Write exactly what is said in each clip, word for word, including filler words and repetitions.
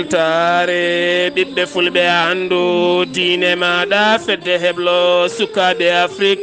Taare ɓiɓɓe fulɓe, a anndu diine maaɗa. Fedde heblo sukaaɓe Afrik,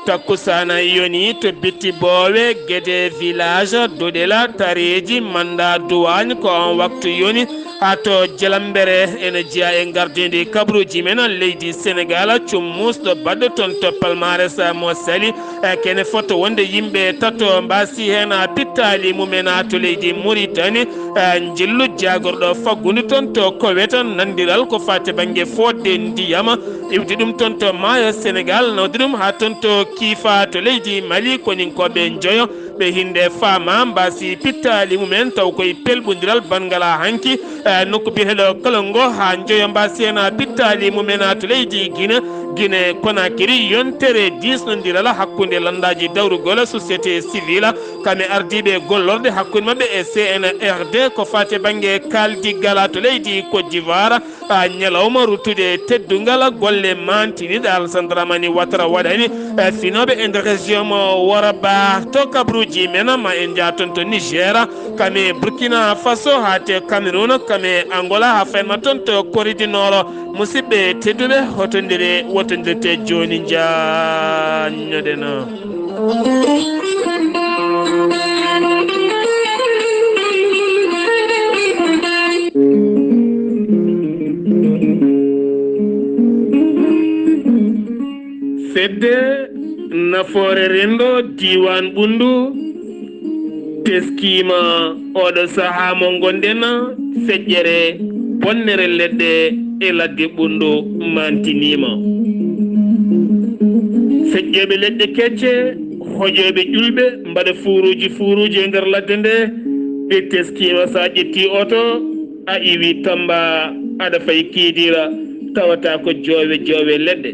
takkusaana yoni to Bitti Boowe, Gede village, Duɗela, Tareeji, Manda, Duwaañ, ko on waktu yoni. Haa to Jalambere, ene jeyaa e ngardiindi kabaruuji men leydi Senegaal, cummusɗo baɗɗo toon to palmarès mo sali. E kene foto wonde yimɓe tato mbaasi heen pittaali mumen to leydi Muritani. E njillu jaagorɗo faggudu toon to Kowet, nanndiral ko faati bannge fodde ndiyam, iwdi ɗum toon to maayo Senegaal, nawdi ɗum haa toon to Kiifa to leydi Mali, koninkooɓe njoyo. Ɓe hinde faama mbaasi pittaali mumen taw koye pelɓondiral banngal haa hanki, e nokku biyeteeɗo Kalongo haa njoyo mbaasi heen pittaali mumen to leydi Gine. Gine Konakiri, yontere diisnondiral hakkunde lanndaaji dawrugol, société civile, kam e ardiiɓe gollorɗe hakkunde maɓɓe e C N R D ko faati e bannge kaaldigal to leydi Côte d'Ivoire. A ñalawma ruttude teddungal golle maantiniiɗe Alassane Dramane Ouattara waɗani, e, finooɓe e nder région mo Worba to kabaruuji men, ma en njah toon to Niger, kam e Burkina Faso, haa te Cameroun, kam e Angola, haa fayma toon to Corée du Nord. Musidɓe tedduɓe, hotondire wotondirte jooni, njaññoɗen. Fedde nafoore renndo diiwaan Ɓunndu teskiima oɗo sahaa mo ngonɗen, feƴƴere bonnere leɗɗe e ladde Ɓunndu maantiniima. Feƴƴooɓe leɗɗe kecce, hoƴooɓe ƴulɓe, mbaɗa fuuruuji fuuruuji e nder ladde nde, ɓe teskiima. So a ƴettii oto, a iwii Tamba, aɗa fay Kiidira, tawata ko joowe joowe leɗɗe.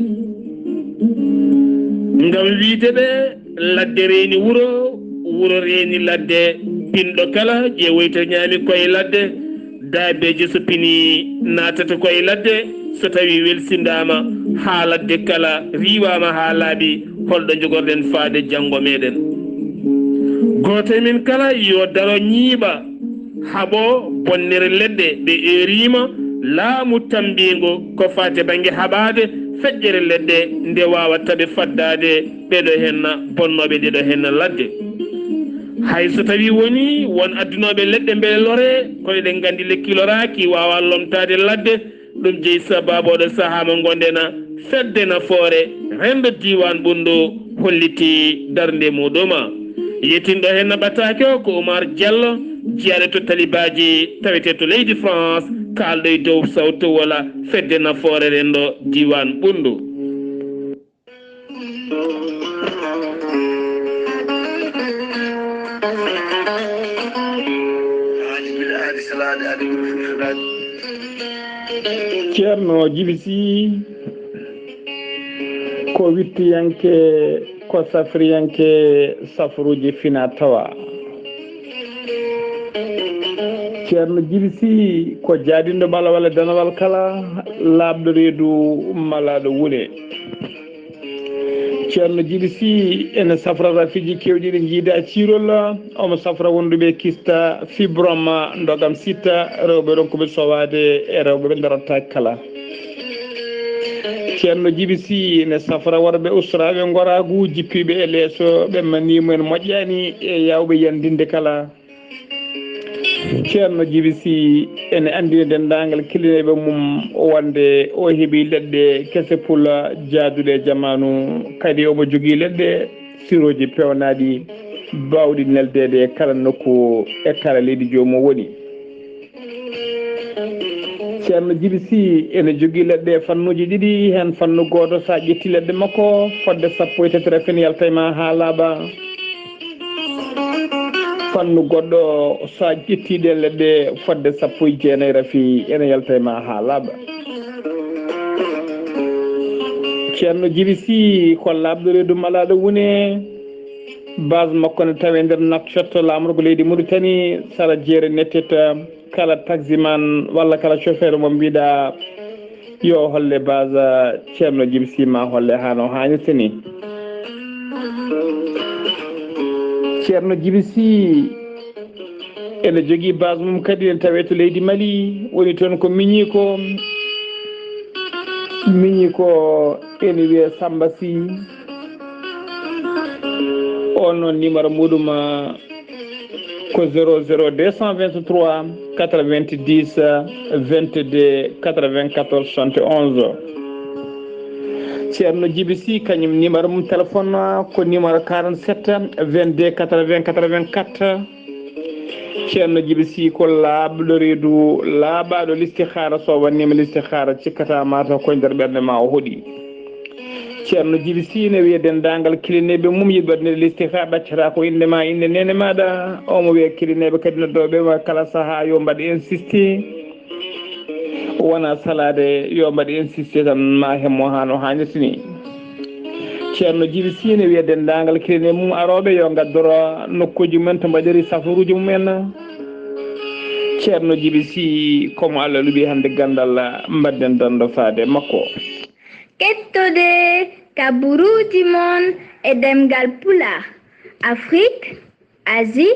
Ngam wiide ɓe, ladde reeni wuro, wuro reeni ladde, pinɗo kala ƴeewoyta ñaami koye ladde, daabeeje so pinii naatata koye ladde, so tawii welsindaama haa ladde kala riiwaama haa laaɓi, holɗo njogorɗen faade janngo meeɗen? Gooto e men kala yo daro ñiiɓa, haɓo bonnere leɗɗe, ɓe eeriima laamu tambiingo ko faati bannge haɓaade feƴƴere leɗɗe, nde waawa tabe faddaade ɓeɗo henna bonnooɓe ɗeɗo henna ladde. Hay so tawii wonii won addunooɓe leɗɗe mbele lore, kono eɗen nganndi lekki loraaki waawa lomtaade ladde. Ɗum jeyi sabaabu oɗo sahaa mo ngonɗen, fedde nafoore renndo diiwaan Ɓunndu hollitii darnde muɗum. Yettinɗo heen no ɓataake o ko Oumar Diallo, jeyaaɗo to Talibaaji, tawetee to leydi France, kaalɗo e dow sawtowol fedde nafoore renndo diiwaan Ɓunndu. Ceerno Jibi Sy, ko wittiyanke, ko safriyanke safruuji fina tawa. Ceerno Jibi Sy ko jaadinɗo ɓalawal e danawal kala, laaɓɗo reedu malaaɗo wule. Ceerno Jibi Sy ene safra rafiiji keewɗi ɗi njiida ciirol, omo safra wonduɓe kista fibrome ndogam sitta, rewɓe ronkuɓe sowaade e rewɓe ɓe darottaake kala. Ceerno Jibi Sy ene safra worɓe usraaɓe ngoraagu, jippiiɓe e leeso, ɓe maniimu en moƴƴaani e yaawɓe yandinde kala. Ceerno Jibi Sy ene anndina denndaangal kellineeɓe mum wonde o heɓii leɗɗe kese pula jaaduɗe e jamaanu, kadi omo jogii leɗɗe sirooji peewnaaɗi baawɗi neldeede e kala nokku e kala leydi joomum woni. Ceerno Jibi Sy ene jogii leɗɗe e fannuuji ɗiɗi, heen fannu gooto, so a ƴettii leɗɗe makko, fodde sappo e tati rafin yalta e ma haa laaɓa. Fannu goɗɗo, so a ƴettii ɗeen leɗɗe, fodde sappo e jeenayi rafi ene yalta e ma haa laaɓa. Ceerno Jibi Sy ko laaɓɗo reedu malaaɗo wune. Base makko ne tawee nder Nouakchott, laamorgo leydi Mauritanie, sara jeere Netteta. Kala taximan walla kala chauffeur mo mbiɗa yo holle base Ceerno Jibi Sy, ma holle haa no haanirta ni. Ceerno Jibi Sy Ene jogii base mum kadi, ene tawee to leydi Mali, woni toon ko miñi ko, miñi ko ene wiyee Samba Sy. On noon, numéro muɗum, ah, ko zéro zéro deux cent vingt-trois quatre-vingt-dix vingt-deux quatre-vingt-quatorze soixante et onze. Ceerno Jibi Sy, kañum numéro mum téléphone ko numéro quarante-sept vingt-deux quatre-vingts quatre-vingt-quatre. Ceerno Jibi Sy ko laaɓɗo reedu, laaɓaaɗo listihaara. So wannima listihaara, cikkata ma taw koye nder ɓernde ma o hoɗi. Ceerno Jibi Sy ne wiya denndaangal kilineeɓe mum yiɗɓe waɗde listihaara, ɗaccata ko innde ma, innde neene maaɗa. Omo wiya kilineeɓe kadi noddooɓe ma kala sahaa yo mbaɗ insisté. Wona salaade, yo mbaɗ insisté tan ma hemmo haa no haanirta ni. Ceerno Jibi Sy ne wiya denndaangal kilineeɓe mum arooɓe yo ngaddoro nokkuuji mumen to mbaɗiri safaruuji mumen. Ceerno Jibi Sy, ko mo Allah luɓi hannde ganndal, mbaɗden dando faade makko. Kettode kaburuuji mon e ɗemngal Pulaar, Afrique, Asie,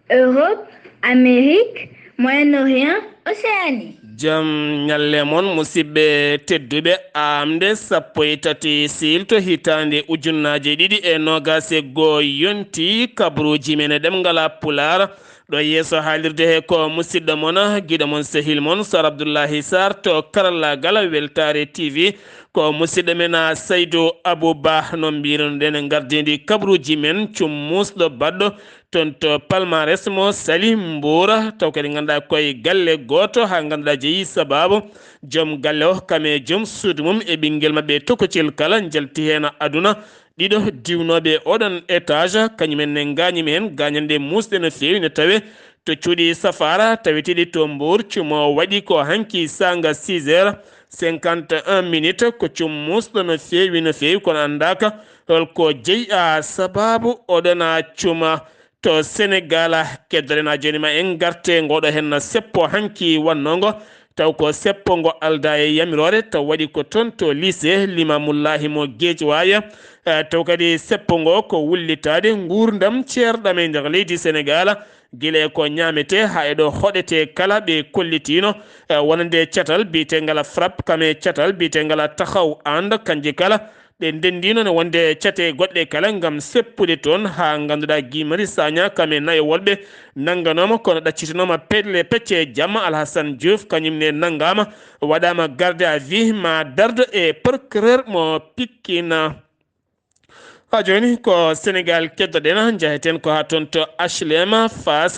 Europe, Amérique, Moyen-Orient, Océanie. Jam ñalle mon, musidɓe tedduɓe. Aamde sappo e tati siilto hitaande ujunnaje ɗiɗi e noogas e goo yonti, kaburuuji men e ɗemngal Pulaar. Ɗo yeeso haalirde he ko musidɗo mon, giɗo mon, sehil mon, Sar Abdullahi Sar to karallaagal Weltaare T V. Ko musidɗo men, a, Saydu Abu Ba, no mbiirunoɗen, gardidi kabaruuji men, cum muusɗo baɗɗo toon to palmarès mo Sali Mbuura, taw kadi ngannduɗaa koye galle gooto, haa ngannduɗaa jeyi sabaabu joom galle o, kam e joom suudu mum e ɓinngel maɓɓe tokocel kala njalti heen aduna. Ɗiɗo diwnooɓe oɗon étage, kañumen ne ngaañi men gaañanɗe muusɗe no feewi, ne tawe to cuuɗi safaara taweteeɗi to Mbour. Cumo waɗi ko hanki saanga six heures cinquante et un minutes. Ko cum muusɗo no feewi, no feewi, kono anndaaka holko jeyi, a, sabaabu oɗon, a, cuma to Senegal. Keddoɗen, a, jooni ma en ngarte ngoɗo hen seppo hanki wannongo, taw ko seppo ngo alda e yamiroore, taw waɗi ko toon to lycée Limamullahi mo Guédiawaye. Eh, taw kadi seppo ngo ko wullitaade nguurndam ceerɗam e nder leydi Senegal, gila e ko ñaametee haa e ɗo hoɗetee kala. Ɓe kollitiino, eh, wonande catal biyetengal FRAPP, kam e catal biyetengal Taxaw Ànd, kanji kala ɗe ndenndino ne wonde cate goɗɗe kala ngam seppude toon, haa ngannduɗaa Guy Marius Sagna kam e nayo wolɓe nannganooma, kono ɗaccitinooma peɗle pecce jamma. Alhassane Diouf kañum ne nanngaama, waɗaama garde à vue ma dardo e procureur mo Pikine. Haa jooni ko Senegal keddoɗen, njaheten ko haa toon to H L M Fass.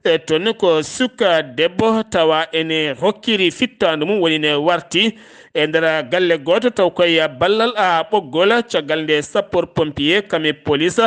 E toon ko suka debbo tawa ene hokkiri fittaandu mum, woni ne warti e nder galle gooto, taw koye ballal, a, ɓoggol, caggal nde sapeur pompier kam e police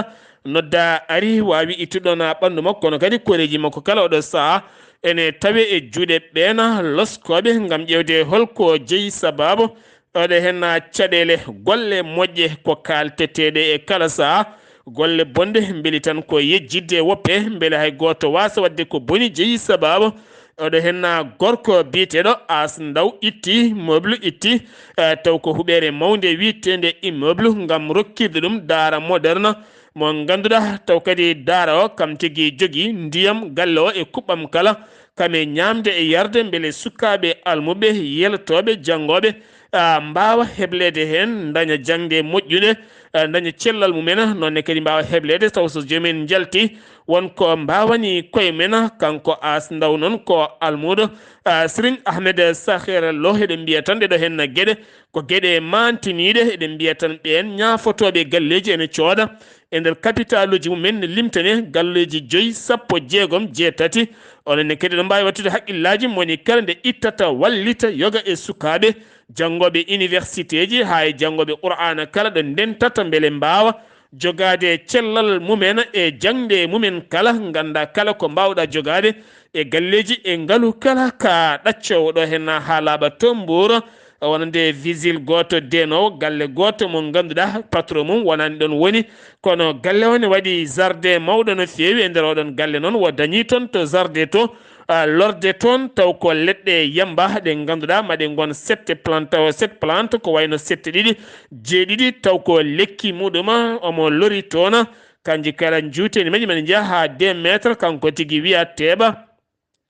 nodda ari, waawi ittuɗon ɓanndu makko, kono kadi koreeji makko kala oɗo saha ene tawe e juuɗe ɓeen loskooɓe ngam ƴeewde holko jeyi sabaabu. Oɗo hen, a, caɗeele, golle moƴƴe ko kaalteteeɗe e kala saha. Golle bonɗe mbeli tan ko yejjitde e woppe, mbele hay gooto waasa waɗde ko boni jeyi sabaabu. Oɗo hen, a, gorko biyeteeɗo As Ndaw itti meuble, itti, eh, taw ko huɓeere mawnde wiyeteende immeuble ngam rokkirde ɗum daara moderne mo ngannduɗaa, taw kadi daara o kam tigi jogii ndiyam galle o e kuɓɓam kala, kam e ñaamde e yarde, mbele sukaaɓe almuɓe, yelotooɓe, janngooɓe, a, mbaawa hebleede heen, ndaña jaŋde moƴƴude, a, ndaña cellal mumen, noon ne kadi mbaawa hebleede, taw so joomum en njalti, won ko mbaawani koye men, kanko As Ndaw noon ko almuudo, a, Serigne Ahmed Sakhir Lo, eɗen mbiya tan ɗeɗo heen geɗe, ko geɗe maantiniiɗe, eɗen mbiya tan ɓeen ñaafotooɓe galleeji ene cooda e nder kapitaaluuji mumen, ne limtane galleeji joyi, sappo, jeegom, jeetati. Onon ne kadi eɗen mbaawi wattude hakkillaaji mo woni kala nde ittata, wallita, yoga e sukaaɓe, janngooɓe iniwersiteeji, haa e janngooɓe Qur'aana kala ɗo ndentata mbele mbaawa jogaade cellal mumen e jaŋde mumen kala, ngannda kala ko mbaawɗa jogaade e galleeji e ngalu kala ka ɗaccoowo ɗo heen haa laaɓa to Mbuur, wonande vigile gooto deenoowo galle gooto mo ngannduɗaa patron mum wonaani ɗoon woni, kono galle o ne waɗi jardin mawɗo no feewi. E nder oɗon galle noon, o dañi toon to jardin to, a, lorde toon, taw ko leɗɗe yamba ɗe ngannduɗaa maɗe ngon sette plante, taw sette plante ko wayno sette ɗiɗi, jeeɗiɗi, taw ko lekki muɗum omo lori toon. Kanji kala njuuteendi majji, mbaɗi njaha haa deux mètres, kanko tigi wiya teeɓa.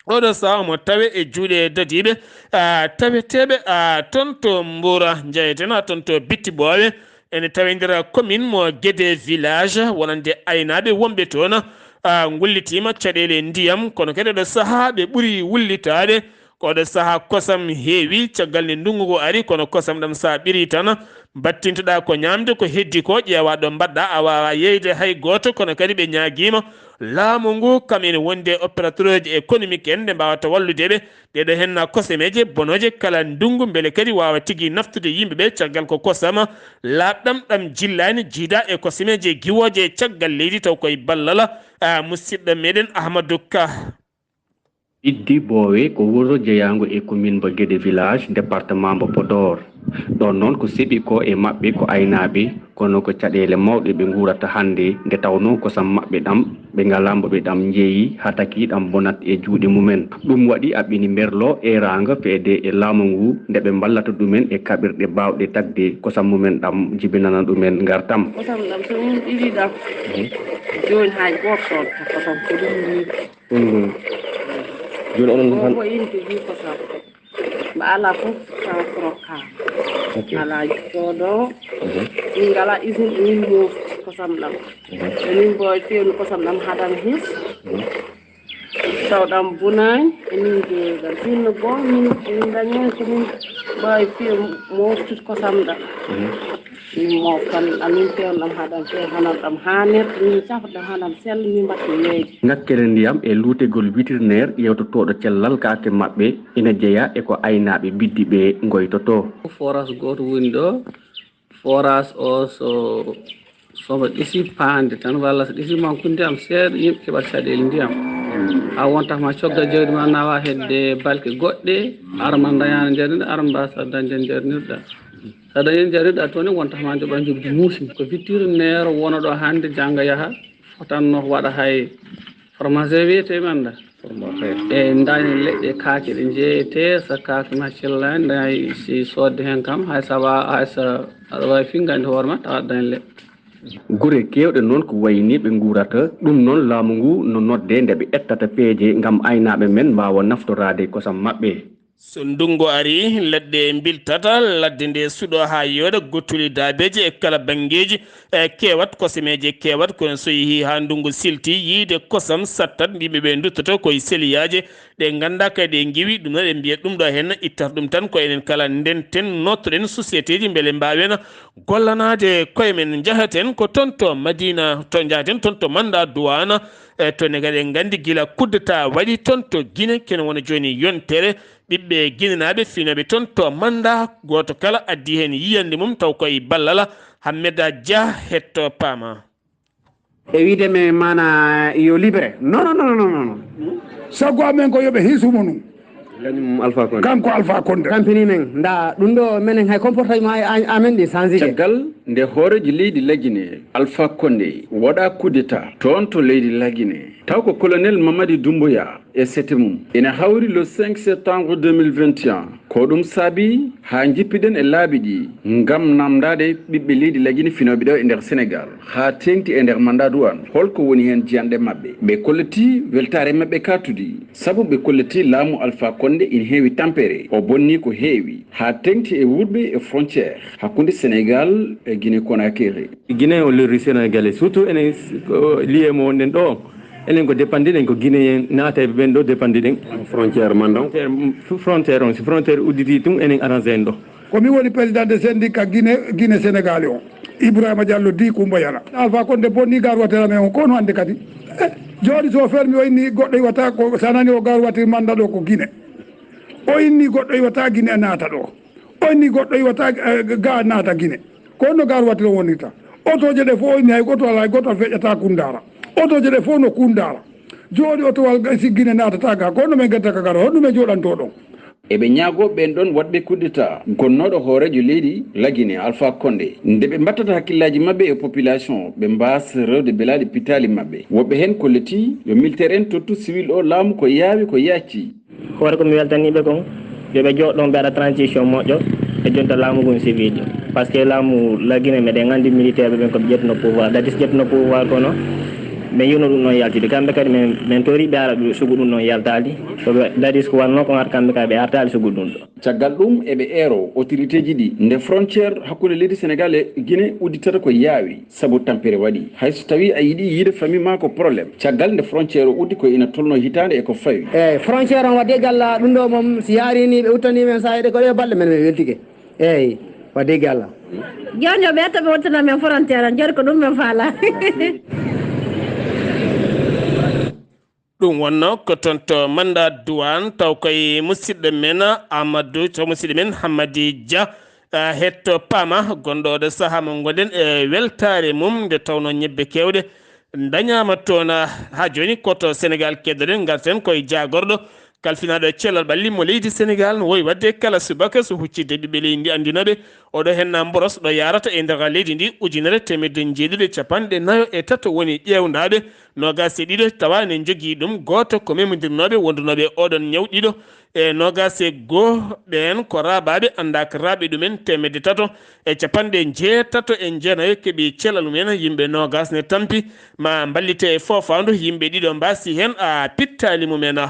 Oɗo sahaa omo tawe e juuɗe dadiiɓe, ah, taweteeɓe, ah, toon to Mbuur, njeyeten, ah, toon to Bitti Ɓoowe. Ene tawindira commune mo Guédé village, wonande aynaaɓe wonɓe toon, ah, ngullitiima caɗeele ndiyam, kono kadi oɗo sahaa ɓe ɓuri wullitaade. Ko oɗo sahaa kosam heewi, caggal nde ndunngu ngu ari, kono kosam ɗam so a ɓirii tan, battintoɗaa ko ñaamde, ko heddi ko, ƴeewaa ɗo mbaɗɗaa, a waawaa yeeyde hay gooto, kono kadi ɓe ñaagiima laamu ngu, kam ene wondi e opérateur uji économique en, nde mbaawata wallude ɓe. Ɗeɗo henna kosameeje bonooje kala ndunngu, mbele kadi waawa tigi naftude yimɓe ɓe, caggal ko kosam laaɓɗam ɗam jillaani, jiida e kosameeje giwooje e caggal leydi, taw koye ballal, ah, musidɗo meɗen Ahmadou Ka. Biddi Boowe ko wuro jeyaango e commune mbo Guédé village, département mbo Podor. Ɗoon noon ko seɓi ko e maɓɓe ko aynaaɓe, kono ko caɗeele mawɗe ɓe nguurata hannde, nde tawnoo kosam maɓɓe ɗam ɓe ngalaa mbo ɓe ɗam njeeyi, haa taki ɗam bonat e juuɗe mumen. Ɗum waɗi aɓɓini mberlo eeraanga feede e laamu ngu, nde ɓe mballata ɗumen e kaɓirɗe baawɗe tagde kosam mumen ɗam jibinana ɗumen ngartam. Kosam ɗam so min ɓirii ɗam, jooni hay gooto soodata kosam, ko ɗum woni. Ɗum ɗum. Jooni onon ko tan ko yimɓe jii kosam. Mba alaa fof tawa ko rokkaama. Ok. Alaa soodoowo. Mhm. Min ngalaa usine, min moofti kosam ɗam. Mhm. E min mbo fewni kosam ɗam haɗam his. Mhm. Taw ɗam bunaani, e min njeeyi ɗam. Sinno goo, min, min ndañi heen ko min mbaawi few-, mooftude kosam ɗam. Mhm. Min mooftan ɗam, min peewna ɗam haa ɗam feewa, hono ɗam haanirta, min cafra ɗam haa ɗam sella, min mbaɗta yeeyde. Ŋakkere ndiyam e luutegol vétérinaire ƴeewtotooɗo cellal kaake maɓɓe ina jeyaa e ko aynaaɓe Biddi ɓe ngoytotoo. Forage gooto woni ɗo, forage o so, so ɗisi paande tan, walla so ɗisi mankude ndiyam seeɗa, yimɓe keɓat caɗeele ndiyam. Haa wonta ma coggal jawdi ma nawa hedde balɗe goɗɗe, ara ma ndañaani njarinɗa, ara mbaasa dañde njarinirɗa. So a dañii njarinirɗa toon ne, wonta ma njoɓa njoɓdi muusi. Ko vétérinaire wona ɗo hannde, jannga yaha, fotanno waɗa hay formation wiyetee mi annda. Formation. E ndaña leɗɗe kaake ɗe njeeyetee, so kaake ma cellaani, ndaña si soodde heen kam, hay so a wa-, hay so aɗa waawi finngaade hoore ma, tawa aɗa daña leɗɗe. Gure keewɗe noon ko wayi ni ɓe nguurata. Ɗum noon laamu ngu no nodde nde ɓe ettata peeje ngam aynaaɓe men mbaawa naftoraade kosam maɓɓe. So ndunngu arii, leɗɗe mbiltata, ladde nde suɗo haa yooɗa, gottuli daabeeji e kala banngeeji, e keewat, kosameeje keewat, kono so yehii haa ndunngu silti, yiide kosam sattat, yimɓe ɓe nduttoto koye seliyaaje ɗe nganndaa kadi ɗe ngiwi, ɗum noon eɗen mbiya ɗum ɗo heen ittata ɗum tan ko enen kala ndenten, nootoɗen société ji mbele mbaawen gollanaade koye men. Njahaten ko toon to Madina, to njahaten toon to Manda Duwaana, e toon ne kadi en nganndi gila coup d'État waɗi toon to Gine, kene wona jooni yontere ɓiɓɓe ginenaaɓe fiinooɓe toon to Manda, gooto kala addi heen yiyannde mum taw koye ballal Hammeda Dia hetto paama. E wiide men mana yo libéré. Non, non, non, non, non, non. Sago amen ko yo ɓe hisu mo nun. Leñum Alpha Condé. Kanko Alpha Condé. Tampini men, nda ɗum ɗo menen hay comportement a-, a-, amen ɗi changé. Caggal nde hooreejo leydi Lagine, Alpha Condé, waɗa coup d'État toon to leydi Lagine. Taw ko colonel Mamadi Doumbouya e sete mum ina hawri le cinq septembre deux mille vingt et un. Ko ɗum saabi haa njippiɗen e laabi ɗi ngam namndaade ɓiɓɓe leydi Lagine finooɓe ɗo e nder Senegal, haa teeŋti e nder mandat duwaan. Holko woni heen jiyanɗe maɓɓe? Ɓe kolliti weltaare maɓɓe kaatudi, sabu ɓe kolliti laamu Alpha Condé ina heewi tampere, o bonni ko heewi, haa teeŋti e wuurɓe e frontière hakkunde Senegal e Guinée Conakry. Guinée o lorri Sénégalais, surtout enen s-, ko lié mo wonɗen ɗo. Enen ko dépendre ɗen, ko Guinéen naatayɓe ɓen ɗo dépendre ɗen. Frontière man ɗon? Frontière, mm, f-, frontière on, si frontière udditi tun, enen arrangé en ɗo. Ko mi woni président de syndicat Guinée, Guinée Sénégal o, Ibrahima Diallo di Kumba Yala. Alpha Condé bonni gaar watere amen on, ko hono hannde kadi. Eh, jooni so fermi o inni goɗɗo iwata ko, sa nani o gaar watere manda ɗo ko Guinée. O inni goɗɗo iwata Guinée naata ɗo. O inni goɗɗo iwata, eh, ga naata Guinée. Ko honno gaar wattiro wonirta? Otooje ɗe fof o inni hay goto alaa, hay goto feƴƴata Kundaara. Otooje ɗe fof no Kundaara. Jooɗi otowal ga-, si Gine naatata ga. Ko honno men gaddata ka gaar? Honno men jooɗanto ɗon? Eɓe ñaagoo ɓeen ɗoon waɗɓe coup d'État gonnooɗo hooreejo leydi Lagine, Alpha Condé, nde ɓe mbattata hakkillaaji maɓɓe e population, ɓe mbaasa rewde belaaɗe pitaali maɓɓe. Woɓɓe heen kollitii yo militaire en tottu civil o laamu ko yaawi ko yaacci. Hoore ko mi weltaniiɓe kon, yo ɓe jooɗo ɗon, ɓe waɗa transition moƴƴo, ɓe jonta laamu ngun civil. Parce que laamu Lagine, meɗen anndi militaire ɓe ɓen ko ɓe ƴettuno pouvoir, that is ƴettuno pouvoir kono Min yi'uno ɗum ɗon yaltude. Kamɓe kadi min, min tori ɓe ara ɗo sugu ɗum ɗon yaltaali. Ko ɓe daris ko wannoo ko ngata kamɓe kadi ɓe artaali sugu ɗum ɗo. Caggal ɗum eɓe eero autorité ji ɗi nde frontière hakkunde leydi Sénégal e Guinée udditata ko yaawi sabu tampere waɗi. Hay so tawi a yiɗi yiide famille ma ko problème. Caggal nde frontière o uddi ko ina tolno hitaande e ko fawi. Eyi, frontière on wa deggal ɗum ɗo moom si yaari ni ɓe uttani men saayede ko ɗe balɗe men min weltike. Eyi, wa deggal. Jooni o ɓe to ɓe uttana men frontière on, jooni ko ɗum men faala. Ɗum wonnoo ko toon to Manda Duwaan, taw koye musidɗo men Amadou, taw musidɗo men Hammadi Dia, ah, hetto paama gonɗo oɗo sahaa mo ngonɗen e weltaare mum, nde tawnoo ñebbe keewɗe dañaama toon. Ah, haa jooni ko to Senegaal keddoɗen, ngarten koye jaagorɗo kalfinaaɗo cellal ɓalli mo leydi Senegaal, no wowi waɗde kala subaka so huccitde ɓiɓɓe leydi ndi, anndina ɓe oɗo henna mboros ɗo yaarata e nder leydi ndi, ujunere teemedde njeeɗiɗi e capanɗe nayo e tato woni ƴeewndaaɓe, noogaas e ɗiɗo tawa ne njogii ɗum, gooto ko memondirnooɓe wondunooɓe oɗon ñaw, ɗiɗo e noogaas e goo ɓeen ko raaɓaaɓe anndaaka raaɓe ɗumen, teemedde tato e capanɗe njeetato e jeenayo keɓi cellal mumen, yimɓe noogaas ne tampi ma mballite e foofaandu, yimɓe ɗiɗo mbaasi heen a pittaali mumen.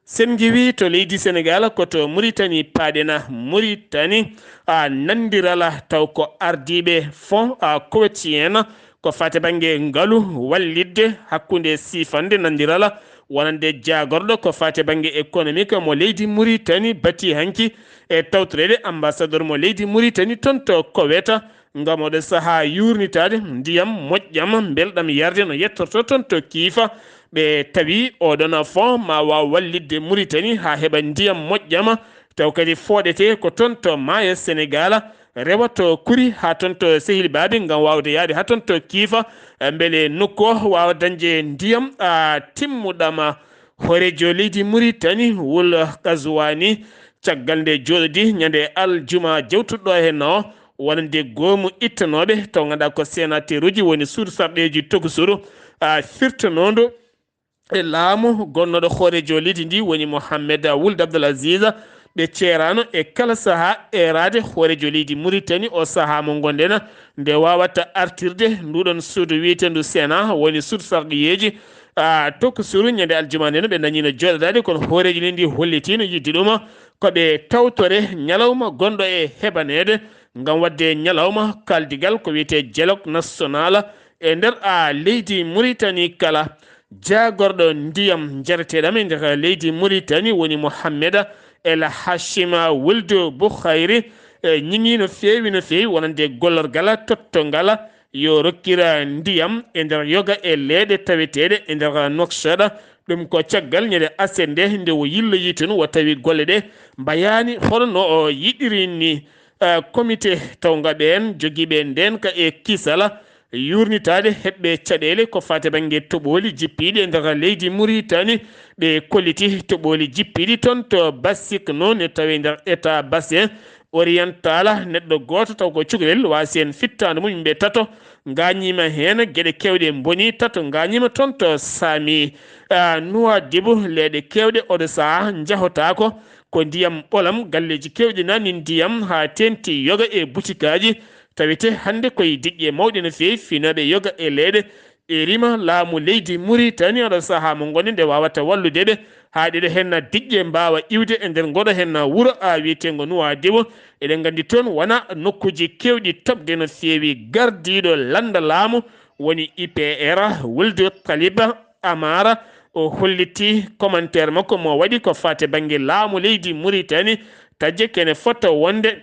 Sen ngiwii to leydi Senegaal, ko to Muritani paaɗen. Muritani, a, nanndirala taw ko ardiiɓe fonds, a, kowetien ko faati bannge ngalu, wallitde hakkunde siifande nanndirala wonande jaagorɗo ko faati bannge économique mo leydi Muritani bati hanki e tawtoreede ambassadeur mo leydi Muritani toon to Koweta. Ngam oɗo sahaa yuurnitaade ndiyam moƴƴam, mbelɗam yarde no yettorto toon to Kiifa. Ɓe tawi oɗon fonds ma waaw wallitde Muritani haa heɓa ndiyam moƴƴam, taw kadi fooɗete ko toon to maayo Senegaal, rewa to Kuri haa toon to Sehil Baabi ngam waawde yahde haa toon to Kiifa, mbele nokku o waawa dañde ndiyam, a, timmuɗam. Hooreejo leydi Muritani, Wul Gazwani, caggal nde jooɗodi ñande aljuma jawtuɗo heen o, wonande goomu ittanooɓe, taw ngannduɗaa ko sénateur uji woni suudu sarɗeeji tokosuru, a, firtanoondu e laamu gonnoɗo hooreejo leydi ndi woni Mohammed Wuld Abdul Aziz. Ɓe ceeraano e kala sahaa eeraade hooreejo leydi Muritani o sahaa mo ngonɗen, nde waawata artirde nduɗon suudu wiyeteendu Sénat, woni suudu sarɗiyeeji, a, tokosuru ñande aljuma nden ɓe dañiino jooɗodaade, kono hooreejo leydi ndi hollitiino yiɗde ɗum ko ɓe tawtore ñalawma gonɗo e heɓaneede ngam waɗde ñalawma kaldigal ko wiyetee dialogue national e nder, a, leydi Muritani kala. Jaagorɗo ndiyam njareteeɗam e nder leydi Muritani woni Mohammed El Hashim Wuld Bukhayri, e, ñiŋi no feewi, no feewi wonande gollorgal tottongal yo rokkira ndiyam e nder yoga e leeɗe taweteeɗe e nder Nouakchott. Ɗum ko caggal ñande aset nde, nde o yilloyi toon, o tawi golle ɗe mbayaani hono no o yiɗiri ni. Eh, comité tawnga ɓeen jogiiɓe ndeenka e kisal yuurnitaade heɓɓe caɗeele ko faati bannge toɓooli jippiiɗi e nder leydi Muritani. Ɓe kolliti toɓooli jippiiɗi toon to Basik, noon ne tawi nder état Bassin Oriental. Neɗɗo gooto taw ko cukalel waasi heen fittaandu mum, yimɓe tato ngaañiima heen, geɗe keewɗe mboni, tato ngaañiima toon to Saami, ah, Nuwaadibu. Leeɗe keewɗe oɗo sahaa njahotaako, ko ndiyam ɓolam, galleeji keewɗi naatni ndiyam haa teeŋti yoga e butikaaji, tawetee hannde ko e diƴƴe mawɗe no feewi. Finooɓe yoga e leeɗe ɓe rima laamu leydi Muritani oɗo sahaa mo ngonɗen nde waawata wallude ɓe haa ɗeɗo heen diƴƴe mbaawa iwde e nder ngoɗo heen wuro, a, wiyeteengo Nuwaadibu. Eɗen nganndi toon wona nokkuuji keewɗi toɓde no feewi. Gardiiɗo lannda laamu woni I P R, Wuldu Taliba Amara, o holliti commentaire makko mo waɗi ko faati bannge laamu leydi Muritani, taƴe kene fota wonde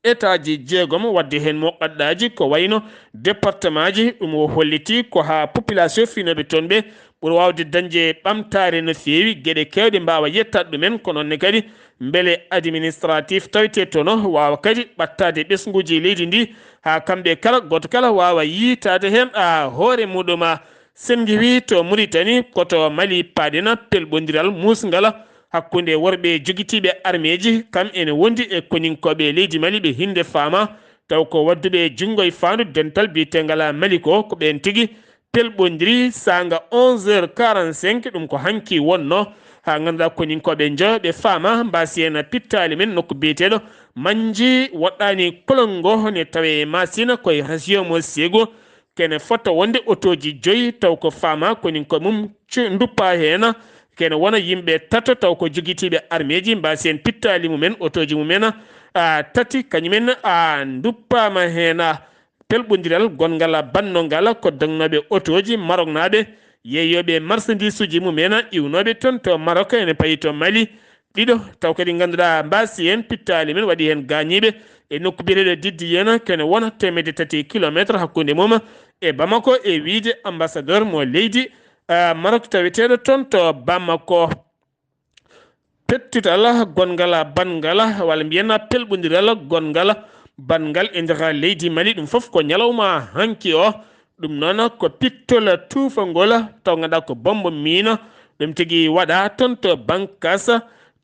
état ji jeegom, waɗde heen muqaddaaji ko wayno département ji. Ɗum o holliti ko haa population finooɓe toon ɓe ɓura waawde dañde ɓamtaare no feewi, geɗe keewɗe mbaawa yettaade ɗumen, ko noon ne kadi mbele administratif tawetee toon o waawa kadi ɓattaade ɓesnguuji leydi ndi, haa kamɓe kala, gooto kala waawa yiytaade heen, a, hoore muɗum. Sen ngiwii to Muritani, ko to Mali paaɗen, pelɓondiral muusngal hakkunde worɓe jogitiiɓe armeeji, kam ene wondi e koninkooɓe leydi Mali ɓe hinnde faama, taw ko wadduɓe junngo e faandu dental biyeteengal Mali ko, ko ɓeen tigi pelɓondiri saanga onze heures quarante-cinq, ɗum ko hanki wonnoo, haa ngannduɗaa koninkooɓe njo ɓe faama mbaasi heen pittaali men nokku biyeteeɗo Manji woɗɗaani Kolongo ne tawee e Masina koye région mo Ségou. kene fota wonde otooji joyi, taw ko faama koninkoye mum cu-, nduppa heen. Kene wona yimɓe tato, taw ko jogitiiɓe armeeji, mbaasi heen pittaali mumen, otooji mumen, a, tati, kañumen, a, nduppaama heen. Pelɓondiral gonngal bannongal ko dognooɓe otooji, maroknaaɓe, yeeyooɓe marsandiisuuji mumen, iwnooɓe toon to Marok, ene payi to Mali. Ɗiɗo, taw kadi ngannduɗaa mbaasi heen pittaali men, waɗi heen gaañiiɓe e nokku biyeteeɗo Diddi Yena, kene wona teemedde tati kilometre hakkunde mum e Bamako, e wiyde ambassadeur mo leydi, ah, Marok taweteeɗo toon to Bamako. Pettutal gonngal banngal, walla mbiyen pelɓondiral gonngal banngal e nder leydi Mali, ɗum fof ko ñalawma hanki o. Ɗum noon ko pittol tuufangol, taw ngannduɗaa ko bombo miino, ɗum tigi waɗa toon to Bankas,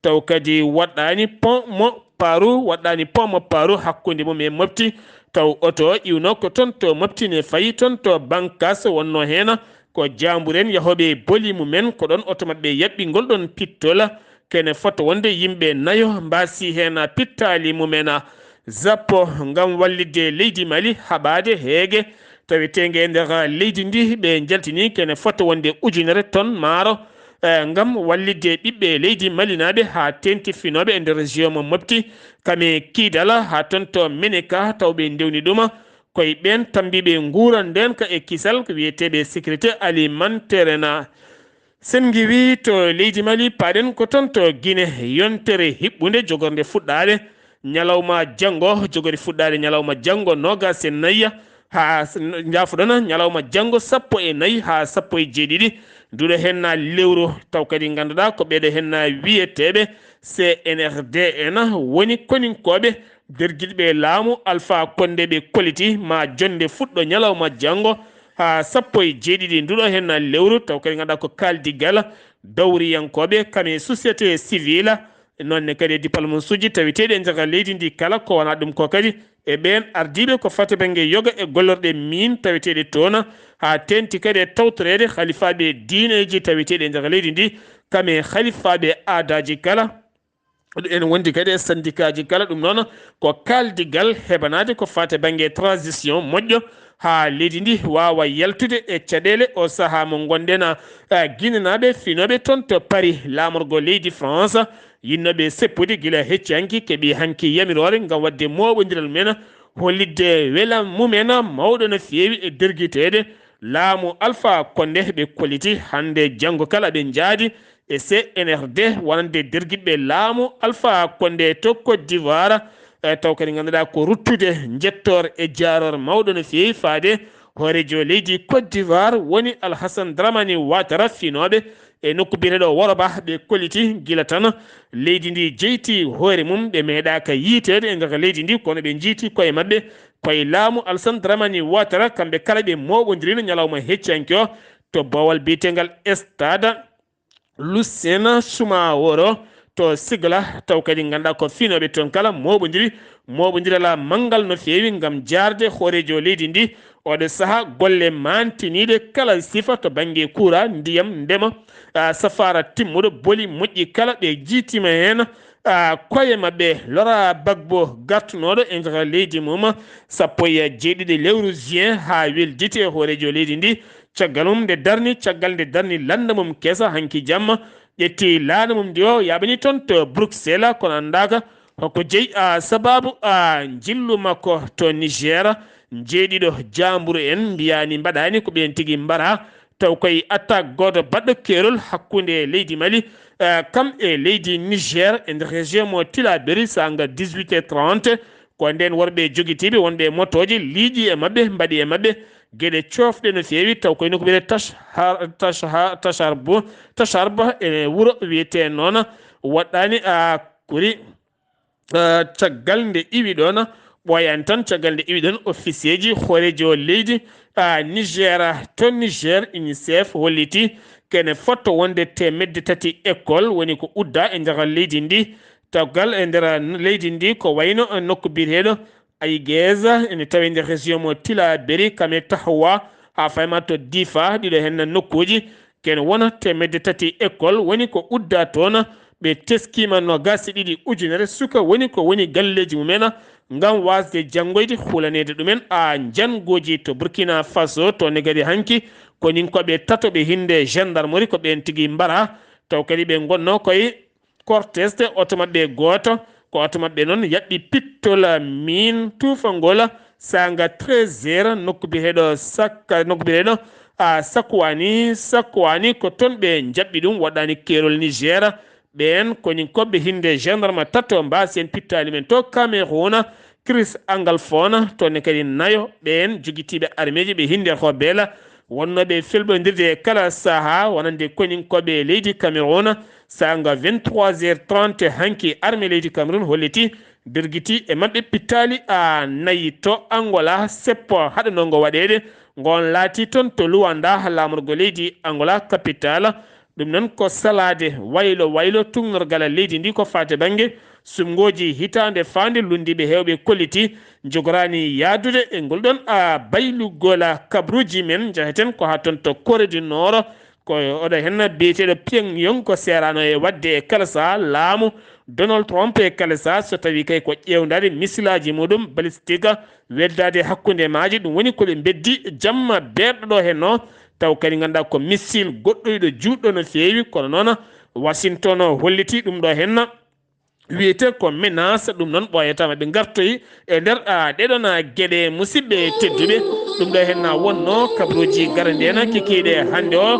taw kadi waɗɗaani pont mo Paru, waɗɗaani pont mo Paru hakkunde mum e Mopti, taw oto iwno ko toon to Mopti ne fayi toon to Bankas, wonno heen ko jaamburen yahooɓe e boli mumen, ko ɗoon oto maɓɓe yaɓɓi ngol ɗoon pittol. Kene fota wonde yimɓe nayo mbaasi heen pittaali mumen. Sappo ngam wallitde leydi Mali haɓaade heege taweteenge e nder leydi ndi, ɓe njaltini kene fota wonde ujunere ton maaro, eh, ngam wallitde ɓiɓɓe leydi malinaaɓe haa teeŋti finooɓe e nder région mo Mopti, kame Kidal haa toon to Meneka, taw ɓe ndewni ɗuma koye ɓeen tammbiiɓe nguura ndeenka e kisal ko wiyeteeɓe sécurité alimentaire na. Sen ngiwii to leydi Mali, paaɗen ko toon to Gine, yontere hiɓɓunde jogorde fuɗɗaade ñalawma janngo, jogori fuɗɗaade ñalawma janngo noogaas e nayi haa s-, njaafoɗon, ñalawma janngo sappo e nayi haa sappo e jeeɗiɗi. Nduɗo heen na lewru, taw kadi ngannduɗaa ko ɓeeɗo heen na wiyeteeɓe C N R D en woni koninkooɓe dergitɓe laamu Alpha Condé ɓe kolliti ma jonnde fuɗɗo ñalawma janngo haa sappo e jeeɗiɗi nduɗo heen na lewru, taw kadi ngannduɗaa ko kaaldigal dawriyankooɓe kam e société civile, noon ne kadi e diplomatesuuji taweteeɗi e nder leydi ndi kala, ko wonaa ɗum ko kadi e ɓeen ardiiɓe ko fati bannge yoga e gollorɗe miin taweteeɗe toon, haa teeŋti kadi e tawtoreede halifaaɓe diineeji taweteeɗi e nder leydi ndi, kam e halifaaɓe aadaaji kala. Ene wondi kadi e syndicat ji kala, ɗum noon ko kaaldigal heɓanaade ko faati e bannge transition moƴƴo haa leydi ndi waawa yaltude e caɗeele o sahaa mo ngonɗen. A, Ginenaaɓe finooɓe toon to Paris, laamorgo leydi France, yinnooɓe seppude gila hecci hanki, keɓi hanki yamiroore ngam waɗde mooɓondiral mumen, hollitde welam mumen mawɗo no feewi e dergiteede laamu Alpha Condé. Ɓe kolliti hannde janngo kala ɓe njaadi e C N R D wonande dergitɓe laamu Alpha Condé to Côte d'Ivoire. E, taw kadi ngannduɗaa ko ruttude njettoor e jaaroor mawɗo no feewi faade hooreejo leydi Côte d'Ivoire woni Alhassane Dramani Ouattara, finooɓe e nokku biyeteeɗo Woroba. Ɓe kolliti gila tan leydi ndi jeyti hoore mum, ɓe meeɗaaka yiiteede e nder leydi ndi, kono ɓe njiiti koye maɓɓe, koye laamu Alhassane Dramani Ouattara, kamɓe kala ɓe mooɓondirino ñalawma hecci hanki o to bowal biyeteengal Stade Lucena Sumaworo to Sigla, taw kadi ngannduɗaa ko finooɓe toon kala mooɓondiri, mooɓondiral manngal no feewi ngam jaarde hooreejo leydi ndi. Oɗo sahaa golle maantiniiɗe kala sifa to bannge kuura, ndiyam, ndema, a, safaara timmuɗo, boli moƴƴi kala ɓe jiitiima heen. A, koye maɓɓe, Laurent Gbagbo, gartunooɗo e nder leydi mum, sappo e jeeɗiɗi lewru juin, haa welditi e hooreejo leydi ndi. Caggal mum nde darni, caggal nde darni lannda mum kesa hanki jamma, ƴetti laana mum ndi o yaaɓani toon to Bruxelles, kono anndaaka hoko jeyi, a, sababu, a, njillu makko to Niger. Njeeɗiɗo jaamburu en mbiyaani mbaɗaani ko ɓeen tigi mbaɗa, taw koye attaque gooto baɗɗo keerol hakkunde leydi Mali, eh, kam e leydi Niger e nder région mo Tillabéri, saanga dix-huit heures trente. Ko ndeen worɓe jogitiiɓe wonɓe e motooje liiƴi e maɓɓe, mbaɗi e maɓɓe geɗe coofɗe no feewi, taw koye nokku wiyetee Tash-, Har-, Tash-, Ha-, Tasharbu, Tasharba e wuro wiyetee noon, waɗɗaani a kuri. Eh, caggal nde iwi ɗoon, ɓooyaani tan, caggal nde iwi ɗoon, ofisiyee ji hooreejo leydi, ah, Niger, to Niger, UNICEF holliti kene fotto wonde teemedde tati école woni ko udda e nder leydi ndi. Caggal e nder leydi ndi ko wayno nokku biyeteeɗo Aïguez, ene tawi nder région mo Tillabéri, Kame Tahoua, haa fayma to Difa, ɗiɗo heen nokkuuji. Ken wona teemedde tati école woni ko udda toon. Ɓe teskiima noogaas e ɗiɗi ujunere suka woni ko woni galleeji mumen, ngam waasde janngoyde hulaneede ɗumen a janngooji to Burkina Faso. To ne kadi hanki koninkooɓe tato ɓe hinnde gendarmerie ko ɓeen tigi mbara, taw kadi ɓe ngonnoo koye cortège, oto maɓɓe gooto, ko oto maɓɓe noon yaɓɓi pittol miin tuufangol saanga treize heures nokku biyeteeɗo Sakka, nokku biyeteeɗo a Sakuwani, Sakuwani ko toon ɓe njaɓɓi ɗum, waɗɗaani keerol Niger. Ɓeen koninkooɓe hinnde gendarme tato mbaasi en pittaali men to Cameroun, Chris Angalfon, toon ne kadi nayo ɓeen jogitiiɓe armeeji ɓe hinnde ko beela wonnooɓe felɓondirde e kala sahaa, wonande koninkooɓe leydi Cameroun. Saanga vingt-trois heures trente hanki armée leydi Cameroun holliti birgiti e maɓɓe pittaali a nayi to Angola, seppo haɗanoongo waɗeede. Ngoon laati toon to Luanda, laamorgo leydi Angola, capitale. Ɗum noon ko salaade waylo waylo tuugnorgal leydi ndi ko faati bannge suɓngooji hitaande faande. Lunndiiɓe heewɓe kolliti njogoraani yahdude e ngol ɗoon a baylugol kabruuji men. Njaheten ko haa toon to Corée du Nord, ko oɗo heen biyeteeɗo Pyongyang ko seeraano e waɗde e kala sahaa laamu Donald Trump e kala sahaa, so tawii kay ko ƴeewdaade misilaaji muɗum balistique weddaade hakkunde maaji. Ɗum woni ko ɓe mbeddi jamma beerɗo ɗo heen o, taw kadi ngannduɗaa ko missile goɗɗoyɗo juutɗo no feewi, kono noon Washington o holliti ɗum ɗo heen wiyetee ko menace. Ɗum noon ɓooyataama ɓe ngartoyi e nder a ɗeɗon a geɗe, musidɓe tedduɓe. Ɗum ɗo heen na wonno kabruuji garande en kikiiɗe hannde o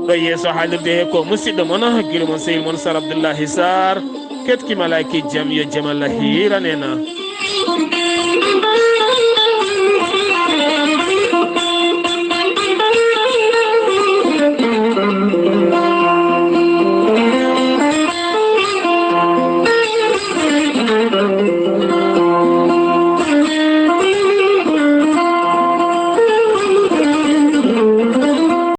ɗo yeeso haalirde he ko musidɗo mon, gilo mon, sehil mon Sar Abdoullahi Sarr. Ketki malaaki jam, yo jam Allah hiiran en.